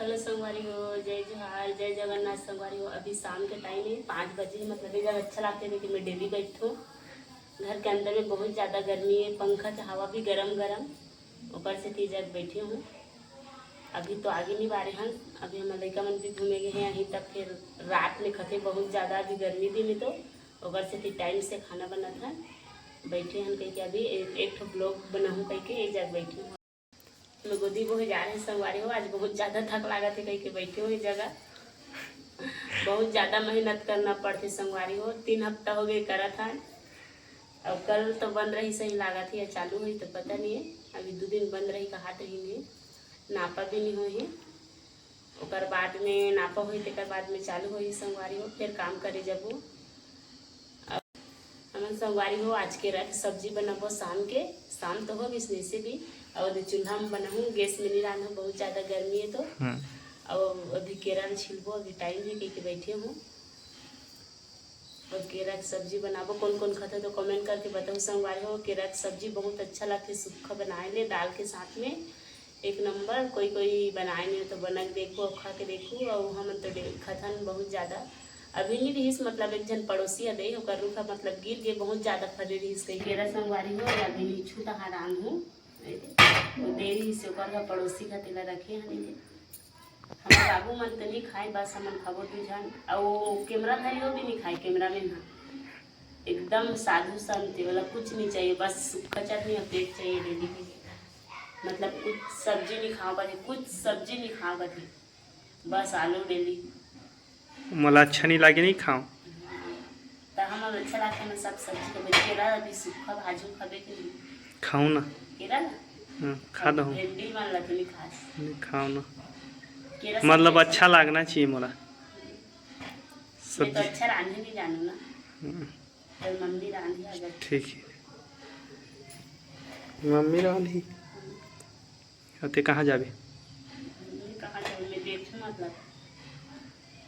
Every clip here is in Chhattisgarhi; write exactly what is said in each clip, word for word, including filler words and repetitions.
हेलो संगवारी हो, जय जोहार, जय जगन्नाथ संगवारी हो। अभी शाम के टाइम है, पाँच बजे है, मतलब ये जगह अच्छा लगता है क्योंकि मैं डेली बैठूँ। घर के अंदर में बहुत ज़्यादा गर्मी है, पंखा के हवा भी गरम गरम, ऊपर से तीजक बैठी हूँ। अभी तो आगे नहीं बारे हन, अभी हम लइका मन भी घूमे गए हैं यहीं तक, फिर रात में खते बहुत ज़्यादा, अभी गर्मी दिन में तो ऊपर से फिर टाइम से खाना बनात हन। बैठे हन कह के अभी एक, एक ठो ब्लॉग बनाऊँ कह के एक जगह बैठी हूँ। मैं गोदी बोहे जा रहे संगवारी हो, आज बहुत ज़्यादा थक लागत है कह के बैठे हुए जगह। बहुत ज़्यादा मेहनत करना पड़ते संगवारी हो, तीन हफ्ता हो गए करत हन। अब कल तो बंद रही सही लागत है, चालू हुई तो पता नहीं है। अभी दो दिन बंद रही कहात रही नहीं, नापा भी नहीं हुई है। ओकर बाद में नापा होई, तेकर बाद में चालू होई संगवारी हो, फिर काम करे जबो। अब हमन संगवारी हो, आज केरा के सब्जी बनाबो शाम के, शाम तो हो गइस वैसे भी। और ओदे चूल्हा में बनाहूँ, गैस में नहीं रांधो, बहुत ज़्यादा गर्मी है तो। हम्म। और अभी केरा ल छिलबो, अभी टाइम है कह के बैठे हूँ। और केरा के सब्जी बनाबो, कौन कौन खाते तो कमेंट करके बताओ संगवारी हो। केरा के सब्जी बहुत अच्छा लगथे सूखा बनाए ले दाल के साथ में, एक नंबर। कोई कोई बनाए नहीं तो बना के देखो, खा के देखो। और हमन तो दे- खाथन बहुत ज़्यादा। अभी नहीं रहीस, मतलब एक झन पड़ोसी ह दे, ओकर रूखा मतलब गिर गे, बहुत ज़्यादा फरे रहीस कही। केरा संगवारी हो, अभी नहीं छूता हा रांधू। वो दे रहीस ओकर घर पड़ोसी का, तेला रखे हन ये। हमर बाबू मन तो नहीं खाए, बस हमन खाबो दू झन। और वो कैमरा धरी, वो भी नहीं खाए कैमरा में ना। एकदम साधु संत वाला, कुछ नहीं चाहिए, बस सूखा चटनी और पेट चाहिए डेली के। मतलब कुछ सब्जी नहीं खाओ बने, कुछ सब्जी नहीं खाओ बने, बस आलू डेली। मोला अच्छा नहीं लागे, नहीं खाओ। तो हम अच्छा लगता है ना सब सब्जी को, केरा अभी सूखा भाजू खाबे के नहीं। खाओ ना। केरा ना? हाँ, खा दो। भिंडी मान ला तो नहीं खास। नहीं, खाओ ना। केरा मतलब सब्जी अच्छा अच्छा। लागना चाहिए मोला। मैं तो सब्जी। अच्छा रांधे नहीं जानू ना। हम्म। तो मम्मी रांधी आ जाती। ठीक है। मम्मी रांधी। अब ते कहाँ जाबे? मम्मी कहाँ जाबे? मैं देखूँ मतलब।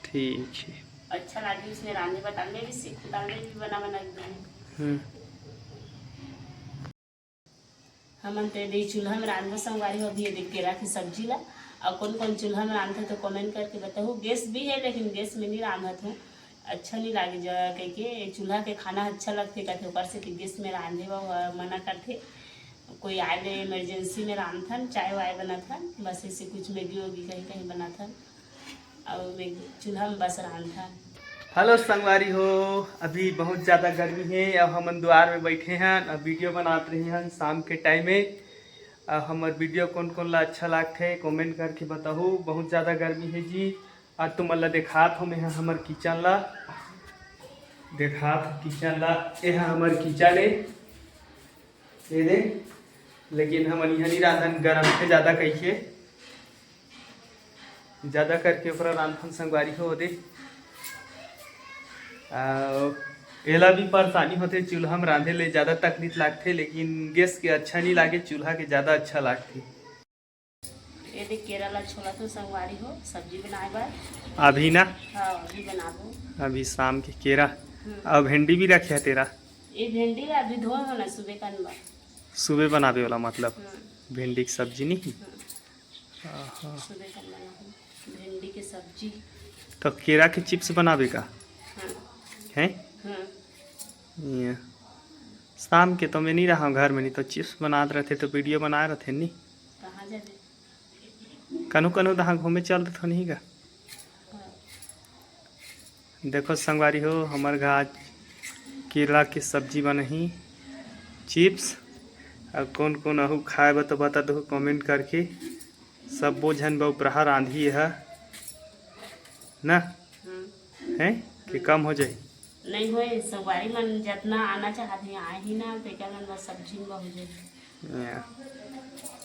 ठीक है। अच्छा लागे उसने रांधे बता, मैं भी सीखूँ, मैं भी बना बना के दूँ। हम्म। हमन तो ये दे चूल्हा में रांधबो संगवारी हो। अभी ये देख केरा की सब्जी ला, और कौन कौन चूल्हा में रांधथे तो कमेंट करके बताहू। गैस भी है लेकिन गैस में नहीं रांधत हूँ, अच्छा नहीं लागे जा कह के। चूल्हा के खाना अच्छा लगथे कहथे, ओकर से कि गैस में रांधे बर मना करथे। कोई आए ले इमरजेंसी में रांधथन, चाय वाय बनाथन, बस ऐसे कुछ मैगी वैगी कहीं कहीं बनाथन। और मैं चूल्हा में बस रांधथन। हेलो संगवारी हो, अभी बहुत ज़्यादा गर्मी है। अब हमन दुआर में बैठे हैं, अब वीडियो बनात रहे हैं शाम के टाइम में। अब हमर वीडियो कौन कौन ला अच्छा लागथे कमेंट करके बताहू। बहुत ज़्यादा गर्मी है जी। आज तुमन ला देखात हो मैं हमर किचन ला, देखात हो किचन ला। ये है हमर किचन है, ये दे। लेकिन हमन इहाँ नहीं रांधन, गरम के ज़्यादा कहिके, ज़्यादा करके ओकरा रांधन संगवारी हो दे। आ, एला भी परेशानी होथे, चूल्हा में रांधे ले ज़्यादा तकलीफ लागथे, लेकिन गैस के अच्छा नहीं लागे, चूल्हा के ज़्यादा अच्छा लागथे। ये देख केरा ला छोला तो संगवारी हो, सब्जी बनाए बर। अभी ना? हाँ, अभी बनाबो। अभी शाम के केरा। हम्म। अब भिंडी भी रखे है तेरा? ये भिंडी ला अभी धोए हो ना, सुबह कन बा। सुबह बनाबे वाला मतलब? हम्म। भिंडी की सब्जी नहीं? हम्म। आहा। सुबह कन बनाबो भिंडी के सब्जी। तो केरा के चिप्स बनाबे का? हाँ। हैं? हम्म। ये। शाम के तो मैं नहीं रहा घर में, नहीं तो चिप्स बनात रहते तो वीडियो बनाए रहते नहीं। कहाँ जाबे? कनु कनु तहाँ घूमे चल देथो नहीं गा। हाँ। देखो संगवारी हो, हमर घर आज केला के सब्जी बनही, चिप्स, और कौन कौन अहू खाए बर तो बता दो कमेंट करके। सब्बो झन बर उपरहा रांधी है ना? हम्म। हैं कि कम हो जाए? नहीं होए, संगवारी मन जितना आना चाहते हैं आए ही ना, तेकर मन बस सब्जी में हो जाए। या।